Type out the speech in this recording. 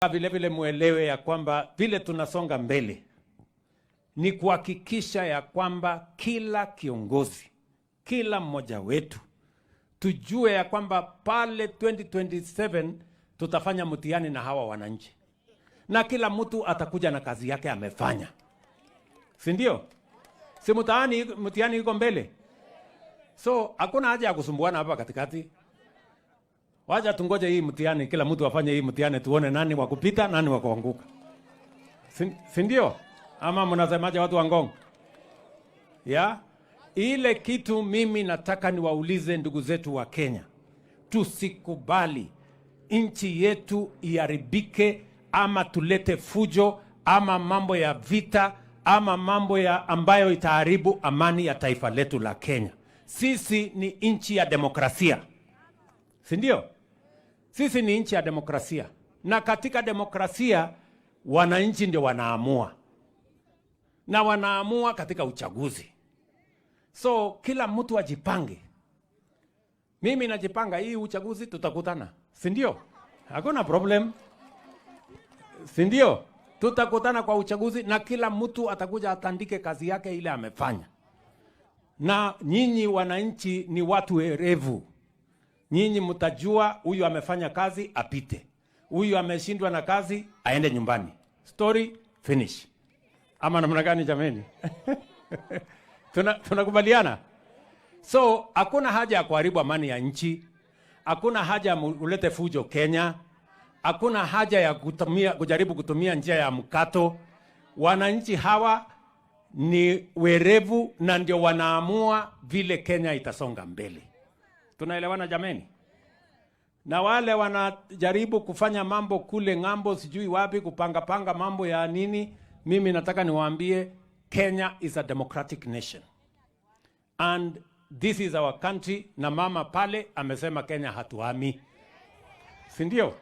Vile vile muelewe ya kwamba vile tunasonga mbele ni kuhakikisha ya kwamba kila kiongozi, kila mmoja wetu tujue ya kwamba pale 2027 tutafanya mtihani na hawa wananchi, na kila mtu atakuja na kazi yake amefanya, si ndio? Si mtihani iko mbele, so hakuna haja ya kusumbuana hapa katikati. Wacha tungoje hii mtihani, kila mtu afanye hii mtihani, tuone nani wa kupita, nani wa kuanguka, si ndio? Ama mnasemaje watu wa Ngong? Ya ile kitu mimi nataka niwaulize ndugu zetu wa Kenya, tusikubali nchi yetu iharibike, ama tulete fujo ama mambo ya vita ama mambo ya ambayo itaharibu amani ya taifa letu la Kenya. Sisi ni nchi ya demokrasia, si ndio? Sisi ni nchi ya demokrasia, na katika demokrasia wananchi ndio wanaamua, na wanaamua katika uchaguzi. So kila mtu ajipange. Mimi najipanga, hii uchaguzi tutakutana, si ndio? Hakuna problem, si ndio? Tutakutana kwa uchaguzi na kila mtu atakuja atandike kazi yake ile amefanya. Na nyinyi wananchi ni watu werevu. Nyinyi mtajua huyu amefanya kazi apite, huyu ameshindwa na kazi aende nyumbani. Story finish. Ama namna gani jameni? Tunakubaliana? So hakuna haja ya kuharibu amani ya nchi, hakuna haja ya ulete fujo Kenya, hakuna haja ya kujaribu kutumia njia ya mkato. Wananchi hawa ni werevu na ndio wanaamua vile Kenya itasonga mbele. Tunaelewana jameni? Na wale wanajaribu kufanya mambo kule ng'ambo, sijui wapi, kupanga panga mambo ya nini, mimi nataka niwaambie Kenya is a democratic nation and this is our country, na mama pale amesema Kenya hatuhami, si ndio?